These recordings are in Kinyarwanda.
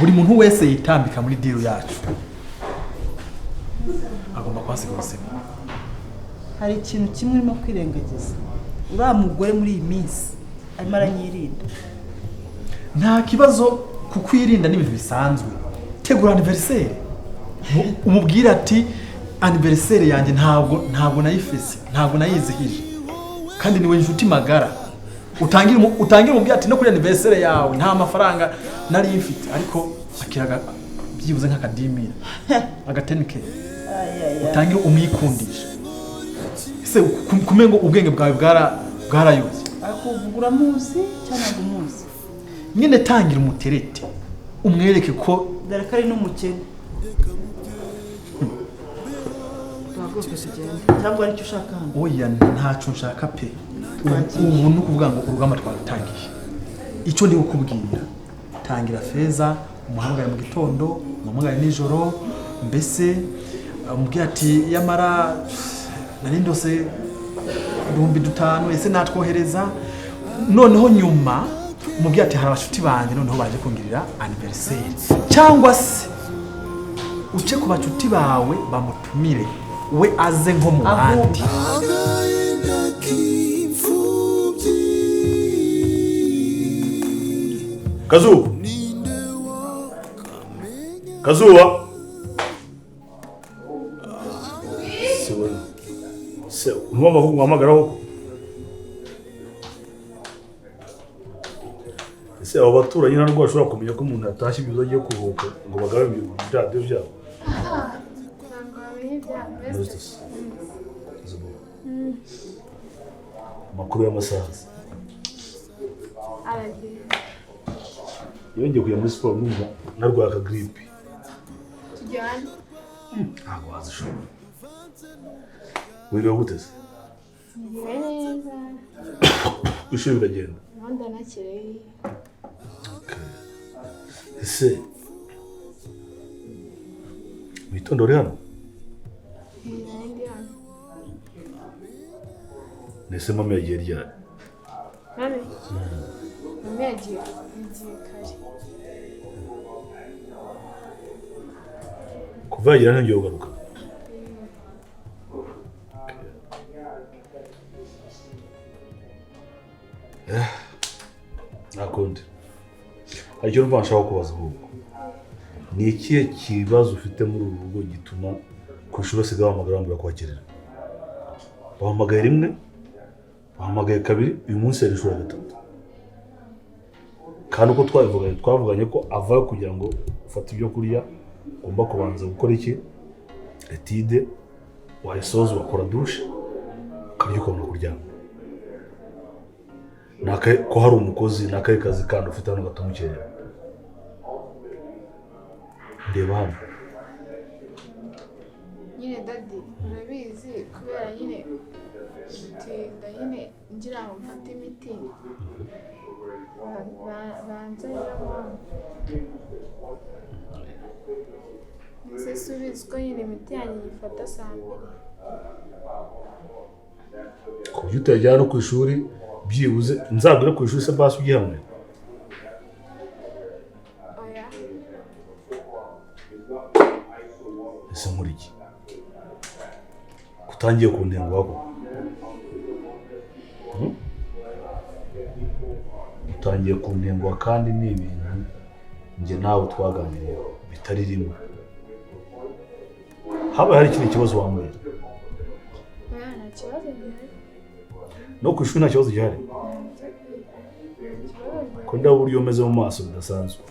Buri muntu wese yitambika muri deal yacu agomba kuhasiga ubuzima. Hari ikintu kimwe urimo kwirengagiza: uriya mugore muri iyi minsi arimo aranyirinda. Nta kibazo, kukwirinda ni ibintu bisanzwe. Tegura anniversaire, umubwire ati: "Anniversaire yanjye ntabwo nayifise, ntabwo nayizihije," kandi niwe inshuti magara. Utangire umubwire ati: "No kuri anniversaire yawe nta mafaranga nari mfite," ariko akiraga byibuze nk'akadimira, agatenike. Utangire umwikundisha. Ese kumengo ubwenge bwawe bwarayobye? Ariko uvuga uramuzi cyangwa ntabwo umuzi? Nyine tangira umuterete, umwereke ko Dore ko ari n'umukene. Duhaguruke tugende, cyangwa hari icyo ushaka hano? Oya, ntacyo nshaka pe. Ubu ni ukuvuga ngo urugamba twarutangiye. Icyo ndi kukubwira, tangira Feza, umuhamagare mu gitondo, umuhamagare nijoro, mbese umubwire ati: "Yamara nari ndose 5000, ese natwohereza?" Noneho nyuma umubwire ati: "Hari abashuti banjye noneho baje kungirira anniversaire," cyangwa se uce ku bacuti bawe bamutumire, we aze nko mu bandi. Agahinda k'imfubyi. Kazuba, Kazuba, se ntumva ko nguhamagaraho ko? Ese abo baturanyi ntabwo bashobora kumenya ko umuntu yatashye ibyo agiye kuruhuka ngo bagabe ibiradiyo byabo? Ntabwo bamenya ibya. Kazuba. Amakuru y'amasaha? Aragenda. Yongeye kujya muri siporo, numva narwaye akagiripe. Tujyane. Ntabwo wazishobora. Wiriwe gute se? Niriwe neza. Ku ishuri biragenda? Ubundi anakireye. Ese mu gitondo uri hano? Nari ndi hano. Ese mama yagiye ryari? Mami yagiye kare. Kuva yagira ntongeye kugaruka. Nta kundi, hari icyo numva nshaka kubaza ahubwo: ni ikihe kibazo ufite muri uru rugo gituma ku ishuri basigaye bahamagara bambwira kwakirira? Bahamagaye rimwe, bahamagaye kabiri, uyu munsi yari inshuro ya gatatu. Kandi uko twabivuganye, twavuganye ko avayo kugira ngo ufate ibyo kurya ugomba kubanza gukora iki? Étude wayisoza, ugakora douche, ukarya, ukabona kuryama. Ni ko hari umukozi? Ni akahe kazi kandi ufite hano gatuma ukererwa? Ndeba hano. Nyine daddy, urabizi, kubera nyine gutinda nyine ngira ngo mfate imiti banza rero mama. Ese si ubizi ko nyine imiti yanjye nyifata saa 2? Ku buryo utayajyana no ku ishuri byibuze nzagure ku ishuri se basi ugihamwe? Oya. Ese nkora iki kutangiye kuntenguha koko? Utangiye kuntenguha, kandi ni ibintu njye nawe twaganiriyeho bitari rimwe. Habaye hari ikindi kibazo wambwira. Oya, nta kibazo gihari. No ku ishuri nta kibazo gihari? Nta kibazo gihari. Ko ndabona uburyo umeze mu maso bidasanzwe.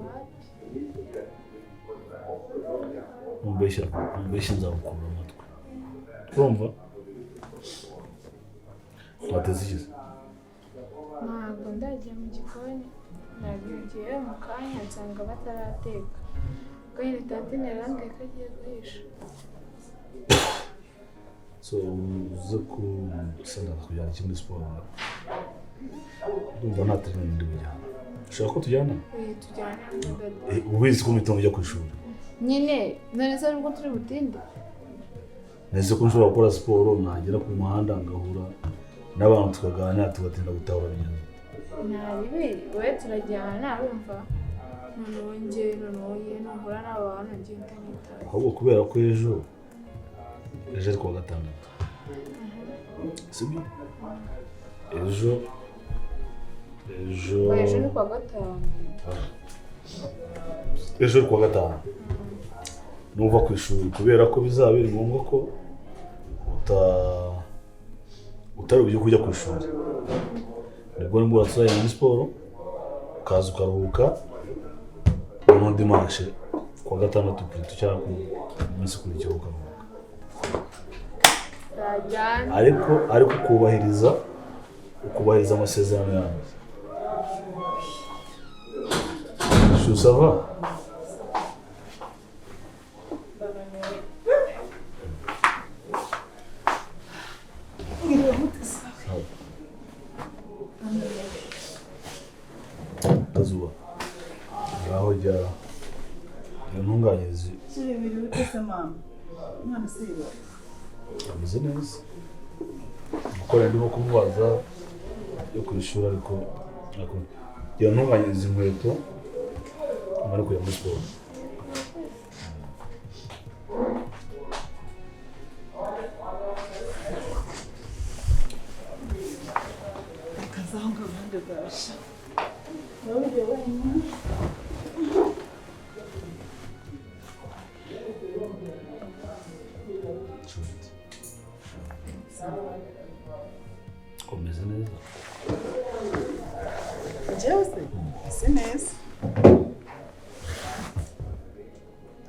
Wapi. Numbeshya, numbeshya nzagukura amatwi. Urumva wateze ikize? Ntabwo ndajya mu gikoni, nabyukiye mu kanya nsanga batarateka, ubwo nyine tantine yarambwiye ko agiye guhisha. So uze kusenda kujyana iki muri siporo? Ndumva nta training ndi bujyana. Ushaka ko tujyana? Eh, tujyane hamwe, daddy. Eh, ubizi ko mpita njya ku ishuri. Nyine none se nubwo turi butinde? Nese ko nshobora gukora siporo, nagera ku muhanda ngahura n'abantu tukaganira, tugatinda gutahura bigenda? Nta ribi, wowe turajyana, urumva. Noneho njye noneho nyine nuhura n'abantu njye ntanitaye. Ahubwo kubera ko ejo ari kuwa gatandatu, sibyo? Ejo Ejo ni kuwa gatanu. Ejo ni kuwa gatanu nuva ku ishuri, kubera ko bizaba biri ngombwa ko utari bujye kujya ku ishuri, nibwo nibwo tuzajya muri siporo, ukaza ukaruhuka, noneho dimanche kuwa gatandatu plutôt cyangwa ku munsi ukurikiyeho ukaruhuka. Ariko ukubahiriza amasezerano yawe. Ça va? Kazuba, ngaho jya intunganyirize. Ameze neza. Gukora ndimo kumubaza yo ku ishuri, ariko jya ntunganyirize inkweto mara kujya muri siporo. Komeze neza. Njyewe se si neza.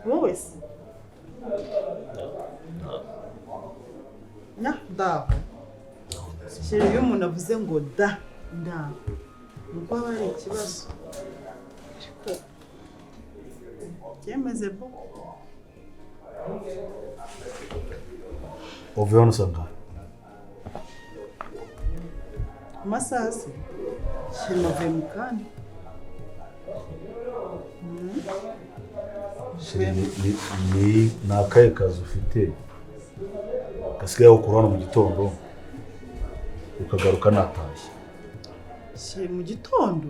Wowe se? Nya ndaho. Sheri, iyo umuntu avuze ngo da ndaho, nuko haba hari ikibazo. Ariko byemeze bo. Uvuye hano usanga amasaha se? Sheri, navuye mu kanya. Ni akahe kazi ufite gasigaye ukora hano mu gitondo ukagaruka natashye? Sheri, mu gitondo?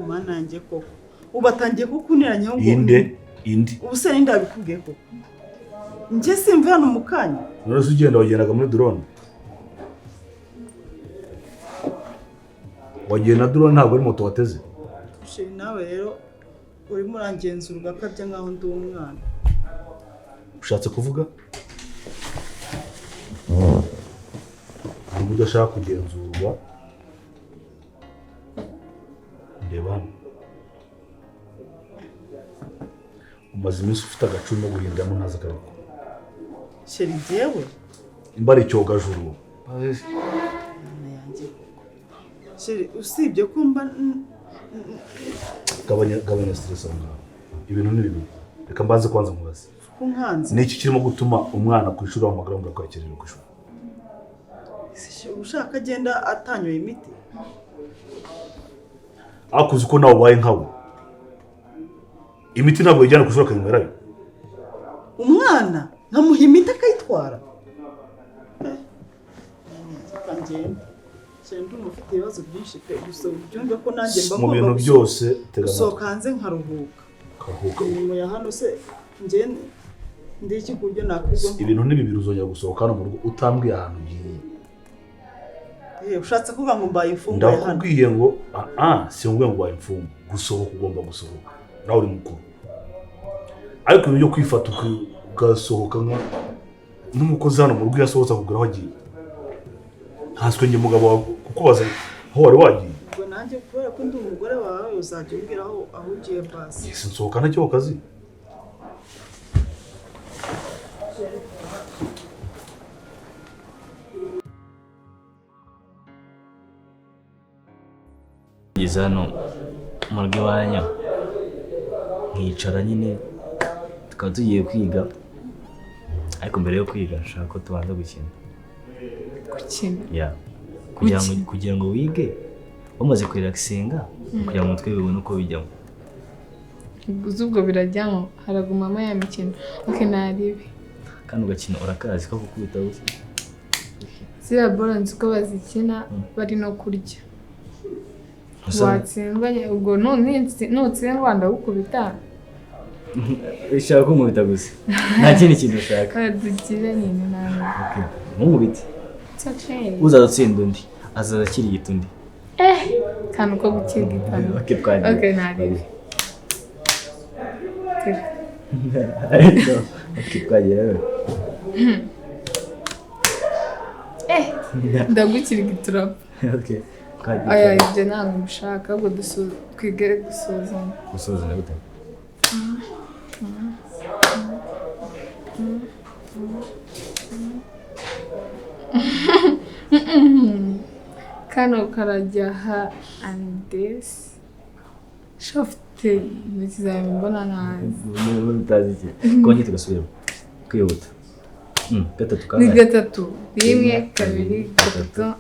Mana yanjye koko, ubu atangiye kukunteranya ngo inde ubu se ninde yabikubwiye koko? Njye simva hano mu kanya. None se ugenda wagendaga muri drone? Wagenda drone, ntabwo ari moto wateze. Sheri, nawe rero urimo urangenzura ugakabya nkaho ndi umwana. Ushatse kuvuga ntabwo udashaka kugenzurwa? Ndeba hano, umaze iminsi ufite agacuma guhindamo ntazi akariko. Sheri, njyewe imba ari icyogajuru. Sheri, usibye ko mba gabanya stress aho ngaho. Ibintu ni bibiri. Reka mbanze kwanza nkubaze. Ni iki kirimo gutuma umwana ku ishuri ahamagara ngo akwakerere ku ishuri? Ushaka agenda atanyoye imiti? Akuzi ko nawe ubaye nkawe. Imiti ntabwo yijyana ku ishuri akayinywerayo. Umwana nkamuha imiti akayitwara? Ndumva ufite ibibazo byinshi pe, gusa ubyumve ko nanjye mba mu bintu byose gusohoka hanze nkaruhuka. Imirimo ya hano se njye ndiki ku buryo nakwigwamo? Ibintu ni bibiri, uzongera gusohoka hano mu rugo utambwiye ahantu ugiye. Ushatse kuvuga ngo mbaye imfungwa ya hano? Ndakubwiye ngo si ngombwa ngo ubaye imfungwa. Gusohoka ugomba gusohoka, nawe uri mukuru. Ariko ibintu byo kwifata ugasohoka nka n'umukozi hano mu rugo yasohotse akubwira aho agiye. Nkanswe njye mugabo wawe kukubaza aho wari wagiye. Ubwo nanjye kubera ko ndi umugore wawe uzajya umbwira aho ugiye basi. Yes, nsohoka ntacyo ku kazi. Ngeze hano mu rugo iwanyu nkicara nyine, tukaba tugiye kwiga, ariko mbere yo kwiga nshaka ko tubanza gukina. Gukina? Yeah. Kugira ngo wige wamaze kurelaxinga, kugira ngo umutwe bibone uko bijyamo. Ubwo birajyamo, haragumamo ya mikino. Okay, naribi. Kandi ugakina urakazi ko gukubita gusa. Ziriya bolo nzi ko bazikina bari no kurya. Watsindwa ubwo nutsindwa ndagukubita. Ushaka kunkubita gusa. Nta kindi kintu ushaka. Dukire nyine nawe. Okay. Ntunkubite. It's okay. Uzaza utsinda undi. Azaza akirigita undi. Kantu ko gukirigitana. Okay, twagiye. Okay, ntarebe. Okay, twagiye rero. Ndagukirigitura. Okay. Twagiye. Aya, ibyo ntabwo mbishaka, ahubwo twige gusuzuma. Gusuzuma gute? Kano karajya ha and this. Shafte intoki zawe mbona ntazi. Utazi iki? Kongera tugasubiramo. Kwihuta. Gatatu kangahe? Ni gatatu. 1 2 3.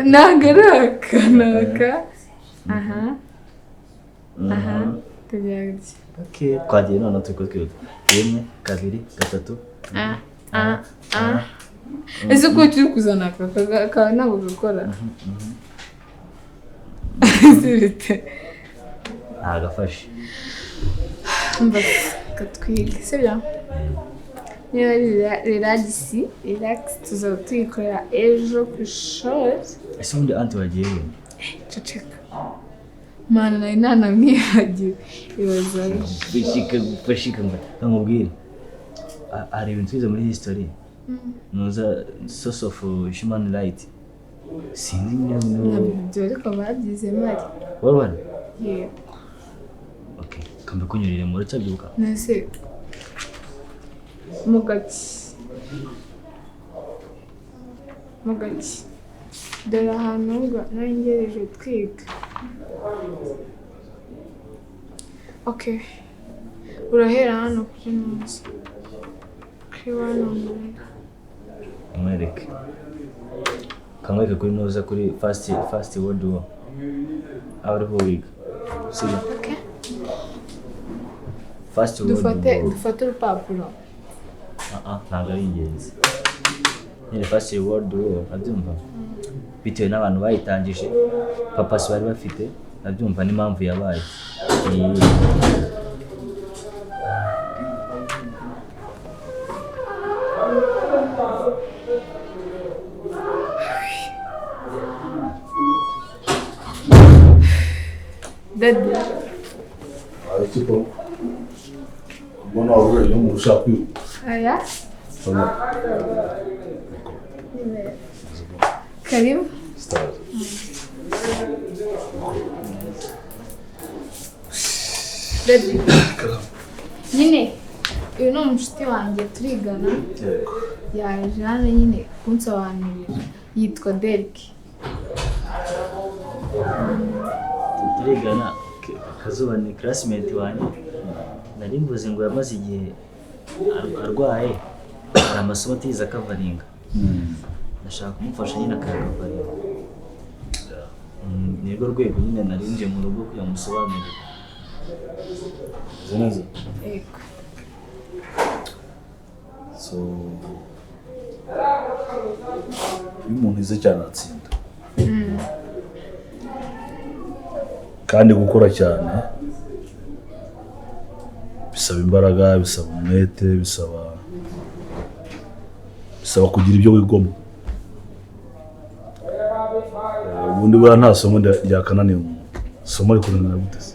Ntabwo ari aka, ni aka. Aha. Aha. Tugira gutya. Okay. Twagiye noneho turi kwihuta. 1 2 3. A A. Ese ko turi kuzana aka ntabwo gakora. Sibite. Ntagafashe. Mba katwige, sibyo? Niba ari relax tuzaba tuyikorera ejo ku ishuri. Ese ubundi anti wagiye he? Ceceka. Mana nari nanamwibagiwe. Ibaza. Bishika nkubwire. Hari ibintu twize muri history. Nuza source of human right. Sinzi nyine. Ibyo ariko babyize mari. Wari uhari? Yego. Okay. Kambe kunyurire muri cyabyibuka. Nese mugaki. Mugaki. Dore ahantu ngo nari twiga. Okay. Urahera hano kuri ntuzi. Kuri wano mwereke. Kamwereke kuri ntuza kuri first world war. Aho ariho wiga. Sibyo? Okay. First world war. Dufate urupapuro. Ntabwo ari ingenzi. Nyine first world war, abyumva? Bitewe n'abantu bayitangije, papasi bari bafite, abyumva n'impamvu yabaye. Daddy. Ariko mbona wahuye n'umuntu ushaka kwiruka. Aya. Karibu. Daddy. Nyine uyu ni umushuti wanjye turigana. Yaje hano nyine kunsobanurira. Yitwa Derek. Turigana Kazuba ni classmate wanjye. Nari mvuze ngo yamaze igihe arwaye, hari amasomo atize akavaringa. Ndashaka kumufasha nyine akayakavaringa. Nirwo rwego nyine narinje mu rugo kugira ngo musobanurire. Neza. Yego. So iyo umuntu yize cyane atsinda. Kandi gukora cyane bisaba imbaraga, bisaba umwete, bisaba kugira ibyo wigomwa. Ubundi buriya nta somo ryakananiye umuntu. Isomo rikunanira gute se?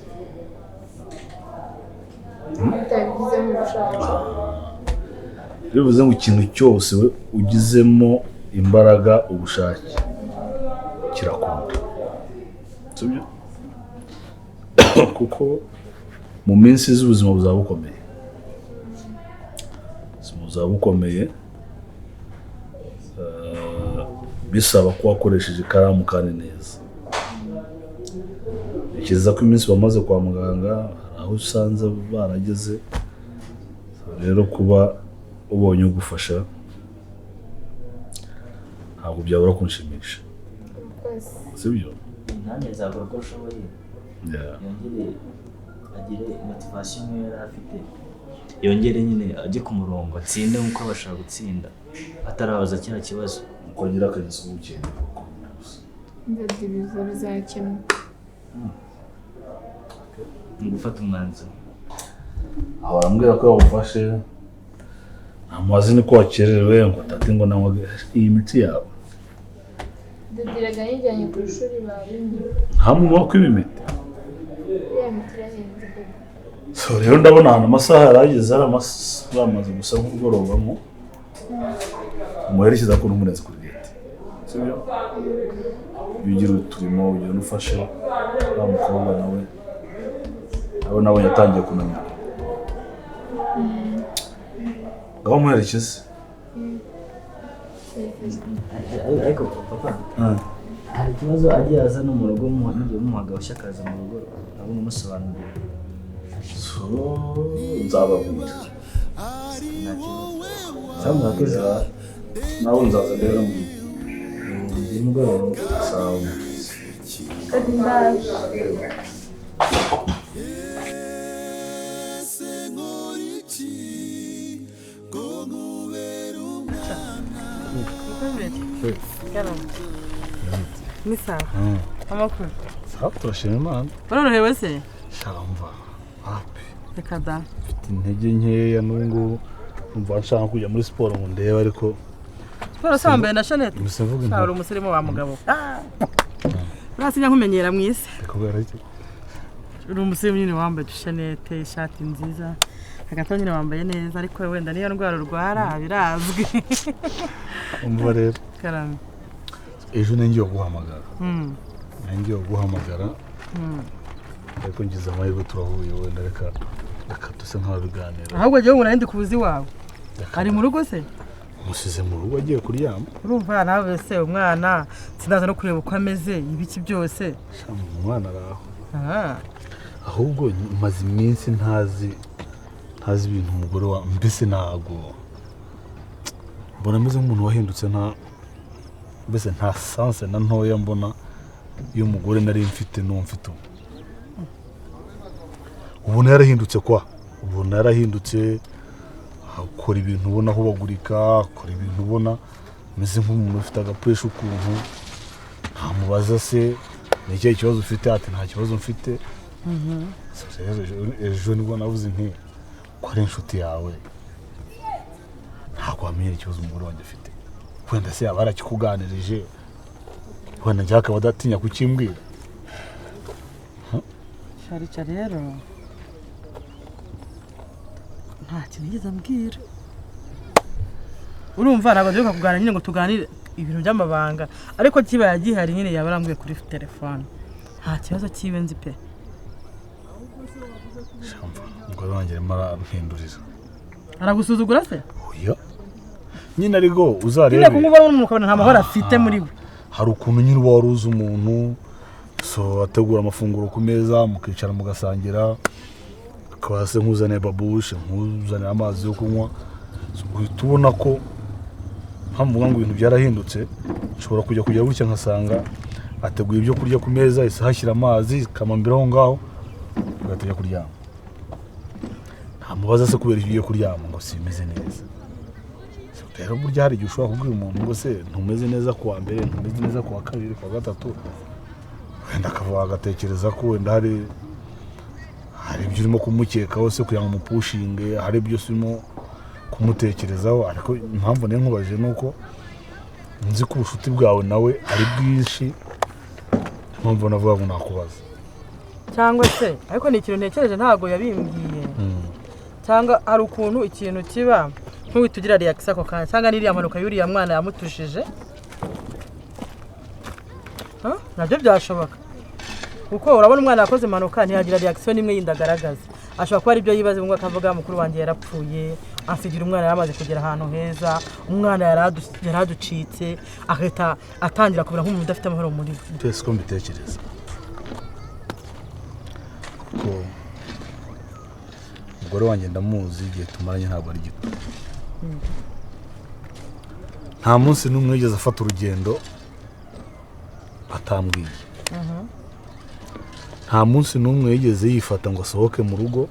Bivuze ngo ikintu cyose ugizemo imbaraga, ubushake, kirakunda. Sibyo? Kuko mu minsi z'ubuzima buzaba bukomeye. Ubuzima buzaba bukomeye, bisaba ko wakoresheje ikaramu kandi neza. Ntekereza ko iminsi bamaze kwa muganga hari aho usanze barageze, rero kuba ubonye ugufasha ntabwo byabura kunshimisha. Sibyo? Nanjye nzakora uko nshoboye. Yongere agire motivation nk'iyo yari afite, yongere nyine ajye ku murongo atsinde nk'uko abashaka gutsinda atarabaza kiriya kibazo. Uko agira akageso ko gukina. Daddy bizakemuka. Ni gufata umwanzuro. Aho arambwira ko yawufashe, ntamubazi ni ko wakererewe ngo tate ngo nanywa iyi miti yawe. Daddy erega yijyanye ku ishuri babimye. Nta muntu wakwiba imiti. Iriya miti irahenze Daddy. So rero ndabona ahantu amasaha yarageze ari bamaze gusa nk'ugorobamo, umuherekeza ko n'umunezi kuri gate, sibyo? Iyo ugira uturimo ugenda ufashe wa mukobwa nawe nabonye atangiye kunanirwa. Ngaho umuherekeze. Ariko papa, hari ikibazo agiye aza no mu rugo, mugiye mumuha agahushya akaza mu rugo nabwo mumusobanurira. So nzababwira. Nta kibazo. Sawa mwakoze. Nawe nzaza rero mu nimugoroba. Sawa. Daddy ndaje. Ni sawa. Amakuru. Sawa, turashima Imana. Urorohewe se? Shamva. Wapi. Reka da. Mfite intege nkeya n'ubu ngubu numva nshaka kujya muri siporo ngo ndebe, ariko Siporo se wambaye na Jeannette? Gusa mvuga Sha, uri umusirimu wa mugabo. Urasinya nkumenyera mu isi. Kubera iki? Uri umusirimu nyine wambaye Jeannette, ishati nziza. Hagati nyine wambaye neza, ariko wenda niyo ndwara urwara birazwi. Umva rero. Karame. Ejo ngiye guhamagara. Ngiye guhamagara. Ariko ngize amahirwe turahuye, wenda reka duse nk'ababiganira. Ahubwo jyewe ngo ndi kubuzi wawe. Ari mu rugo se? Musize mu rugo agiye kuryama. Urumva nawe se umwana sinaza no kureba uko ameze ibiki byose. Umwana araho. Ahubwo maze iminsi ntazi ibintu umugore wa mbese ntago mbona ameze nk'umuntu wahindutse, nta mbese nta sanse na ntoya mbona iyo umugore nari mfite n'uwo mfite ubu. Ubona yarahindutse kwa, ubona yarahindutse, akora ibintu ubona ahubagurika, akora ibintu ubona ameze nk'umuntu ufite agapuresha ukuntu. Ntamubaza se ni ikihe kibazo ufite, ati nta kibazo mfite. Ejo nibwo navuze nti ko ari inshuti yawe ntabwo wamenyera ikibazo umugore wanjye afite, wenda se yaba yarakikuganirije, wenda njye akaba adatinya kukimbwira. Sharica rero nta kintu yigeze ambwira. Urumva ntabwo duheruka kuganira nyine ngo tuganire ibintu by'amabanga, ariko kibaye gihari nyine yaba arambwiye kuri telefone. Nta kibazo kiwe nzi pe. Shamva, umugore wanjye arimo arampindurira. Aragusuzugura se? Oya. Nyine ariko uzarebe. Nyine kumubona umuntu ukabona nta mahoro afite muri we. Hari ukuntu nyine uba waruzi umuntu, so ategura amafunguro ku meza mukicara mugasangira, akaba se nkuzaniye babushe, nkuzaniye amazi yo kunywa, uhita ubona ko mpamvu ngo ibintu byarahindutse. Nshobora kujya kujya gutya nkasanga ateguye ibyo kurya ku meza, isahashyira amazi ikamambira aho ngaho, agahita kuryama. Ntamubaza se kubera ibyo ugiye kuryama ngo simeze neza. Rero burya hari igihe ushobora kubwira umuntu ngo se ntumeze neza kuwa mbere, ntumeze neza kuwa kabiri, kuwa gatatu, wenda akavuga agatekereza ko wenda hari ibyo urimo kumukekaho se kugira ngo umupushinge, hari ibyo urimo kumutekerezaho. Ariko impamvu niyo nkubaje ni uko nzi ko ubucuti bwawe nawe ari bwinshi, impamvu navuga ngo nakubaza. Cyangwa se ariko ni ikintu ntekereje ntabwo yabimbwiye. Cyangwa hari ukuntu ikintu kiba ntuhite ugira reaction ako kanya, cyangwa n'iriya mpanuka y'uriya mwana yamutushije, nabyo byashoboka. Kuko urabona umwana yakoze impanuka ntiyagira reaction n'imwe yindi agaragaza. Ashobora kuba ari ibyo yibaza ngo akavuga mukuru wanjye yarapfuye, asigira umwana yaramaze kugera ahantu heza, umwana yaraducitse, agahita atangira kumera nk'umuntu udafite amahoro muri we. Twese ko mbitekereza, kuko umugore wanjye ndamuzi, igihe tumaranye ntabwo ari gito. Nta munsi n'umwe yigeze afata urugendo atambwiye. Nta munsi n'umwe yigeze yifata ngo asohoke mu rugo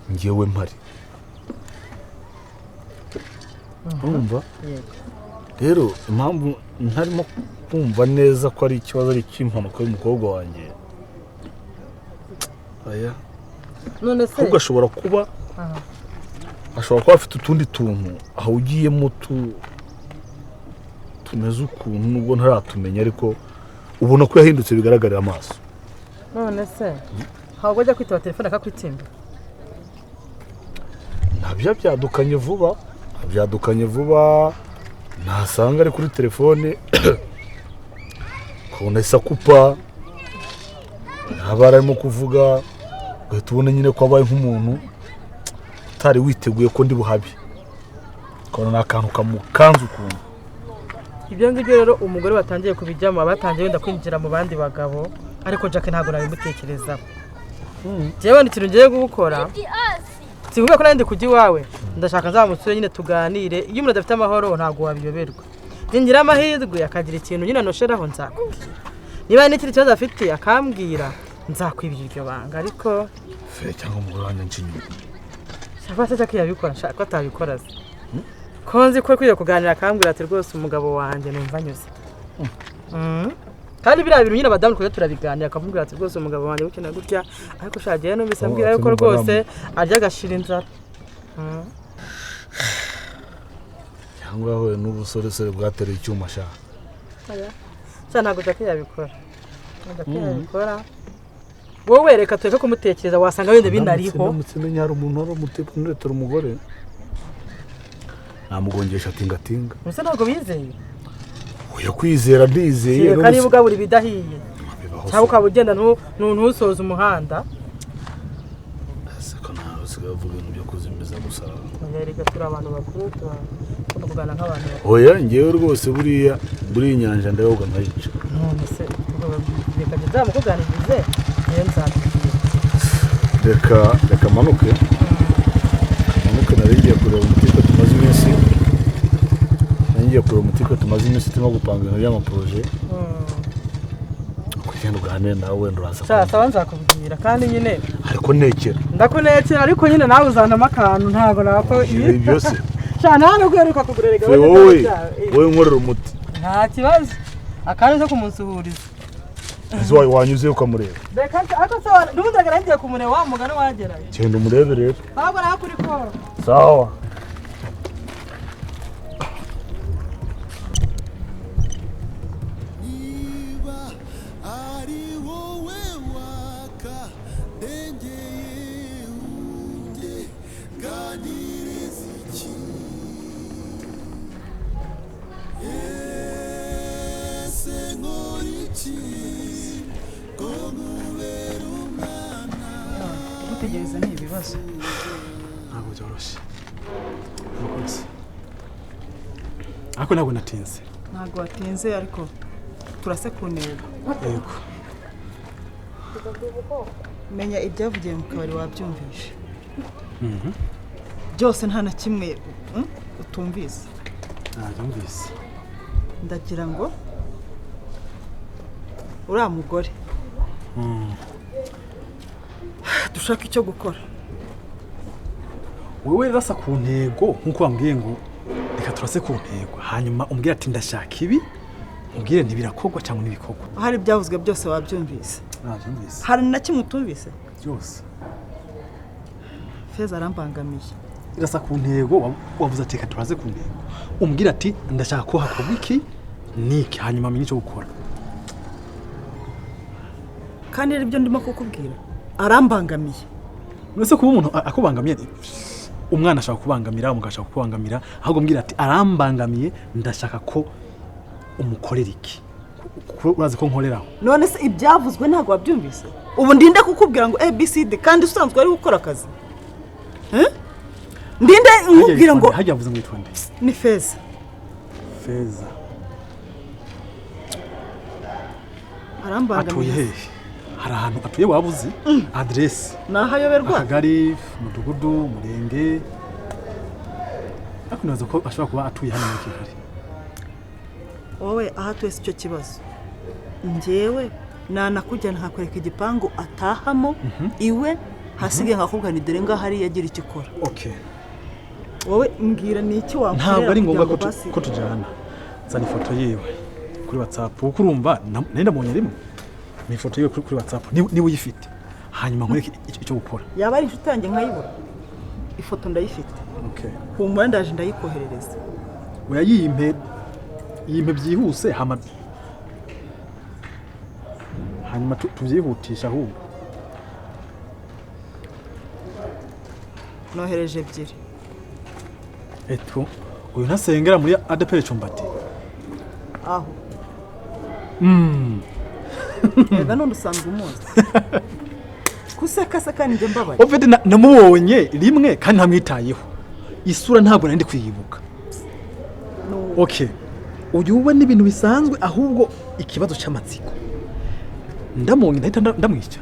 njyewe mpari. Urumva? Rero impamvu ntarimo kumva neza ko ari ikibazo ari icy'impanuka y'umukobwa wanjye, aya None se ahubwo ashobora kuba afite utundi tuntu ahugiyemo tumeze ukuntu, nubwo ntaratumenya, ariko ubona ko yahindutse bigaragarira amaso. None se ntabwo ajya kwitaba telefone akakwitsimba? Ntabyo byadukanye vuba, ntasanga ari kuri telefone, ukabona isakupa, ntaba arimo kuvuga, ugahita ubona nyine ko abaye nk'umuntu utari witeguye ko ndi buhabe, ukabona ni akantu kamukanze ukuntu. Ibyo ngibyo rero, umugore watangiye kubijyamo aba yatangiye wenda kwinjira mu bandi bagabo, ariko Jack ntabwo nabimutekerezaho. Njyewe ikintu ngiye gukora, sivuga ko nari kujya iwawe, ndashaka nzamusure nyine tuganire. Iyo umuntu adafite amahoro ntabwo wabiyoberwa. Ningira amahirwe akagira ikintu nyine anosheraho, nzakubwira. Niba hari n'ikindi kibazo afite akambwira, nzakwibira iryo banga, ariko Fe, cyangwa umugore wanjye nca inyuma. Shaka se Jack yabikora? Shaka ko atabikora se, ko nzi ko kwiye kuganira akambwira ati rwose umugabo wanjye numva anyuze. Kandi biriya bintu nyine abadamu twajya turabiganira, akamubwira ati rwose umugabo wanjye gutya na gutya, ariko shagiye numvise ambwira yuko Ati numva rwose arya agashira inzara. Cyangwa yahuye n'ubusoresore bwateruye icyuma sha. Sha, ntabwo Jack yabikora, ntabwo Jack yabikora. Wowe reka tureke kumutekereza, wasanga wenda binariho. Ndamutse menya hari umuntu wari umutipe unuretera umugore, namugongesha tingatinga. Ubuse ntabwo bizeye? Oya, kwizera ndizeye. Kereka None niba se- ugabura ibidahiye Bibaho cyangwa se. ukaba ugenda ntusoze umuhanda. Ese ko nawe usigaye uvuga ibintu byo kuzimiza gusa? Oya, reka turi abantu bakuru, tugomba kuganira nk'abantu bakuru. Oya, ngewe rwose buriya buriya inyanja ndayoga nkayica. None se reka nzamukuganirize, niyo nzakubwira. Reka manuke, nari ngiye kureba umutipe tumaze iminsi, nari ngiye kureba umutipe tumaze iminsi turimo gupanga ibintu by'amaporoje. Kugenda uganire nawe, wenda uraza Sha, kumva. sawa, nzakubwira kandi nyine. Ariko ntekera. Ndakunekera, ariko nyine nawe uzanamo akantu, ntabwo nako. Ibi byose. Sha, nta nubwo uheruka kugura rega. Fe, wowe nkorera umuti. Nta kibazo, akandi ko kumunsuhuriza. Ese wawe wanyuzeyo ukamureba? Reka ariko se n'ubundi reka ngiye kumureba, wa mugani wagerayo. Genda umurebe rero. Ntabwo nawe kuri koro. Sawa. Niba ari wowe wakandengeye, unge ganiriza iki? Ese nkora iki ngo nkubere umwana? Gutegereza ni ibibazo. Ntabwo byoroshye rwose, ariko ntabwo natinze. Ntabwo watinze, ariko turase ku ntego. Yego. Menya ibyavugiye mu kabari wabyumvishe byose, nta na kimwe utumvise? Nabyumvise. Ndagira ngo uriya mugore dushaka icyo gukora. Wowe rasa ku ntego nk'uko wambwiye ngo reka turase ku ntego, hanyuma umbwire ati ndashaka ibi, umbwire ntibirakorwa cyangwa ntibikorwa. Hari ibyavuzwe byose wabyumvise? Nabyumvise. Hari na kimwe utumvise? Byose. Feza arambangamiye. Irasa ku ntego, wavuze ati reka turaze ku ntego, umbwire ati ndashaka ko hakorwa iki niki, hanyuma amenye icyo gukora. Kandi ari byo ndimo kukubwira, arambangamiye. Uretse kuba umuntu akubangamiye, umwana ashaka kubangamira, umugabo ashaka kubangamira, ahubwo mbwira ati arambangamiye, ndashaka ko umukorera iki. Kuko urazi ko nkoreraho. None se ibyavuzwe ntabwo wabyumvise? Ubu ndinde kukubwira ngo ABCD kandi usanzwe ari gukora akazi? Eh? Ndinde nkubwira ngo Hajya yavuze ngo yitwa nde? Ni Feza. Feza. Atuye Arambangamiye. hehe? Hari ahantu atuye waba uzi aderesi? Ni aho ayoberwa. Akagari, umudugudu, umurenge? Ariko nibaza ko ashobora kuba atuye hano muri Kigali. Wowe aho atuye si cyo kibazo. Njyewe nanakujyana nkakwereka igipangu atahamo iwe, hasigaye nkakubwira ni dore ngaho hariya, agira icyo ukora. Okay. Wowe mbwira ni iki wankorera Ntabwo ari ngombwa kugira ko ngo basi ko tujyana. Zana ifoto yiwe kuri WhatsApp, kuko urumva nari ndamubonye rimwe. Ni ifoto yiwe kuri WhatsApp niba uyifite, hanyuma nkwereke icyo gukora. Yaba ari inshuti yanjye nkayibura? Ifoto ndayifite. Okay. Humura, ndaje ndayikoherereza. Oya, yimpe, yimpe byihuse, hama hanyuma tubyihutisha ahubwo. Nohereje ebyiri. Eto uyu ntasengera muri ADEPR Cumbati? Aho rega none usanzwe umuzi, kusekase kandi njye mbabaye. Au fait, namubonye rimwe kandi ntamwitayeho, isura ntabwo nari ndi kuyibuka. Okay, uyu we ni ibintu bisanzwe, ahubwo ikibazo cy'amatsiko, ndamubonye ndahita ndamwica.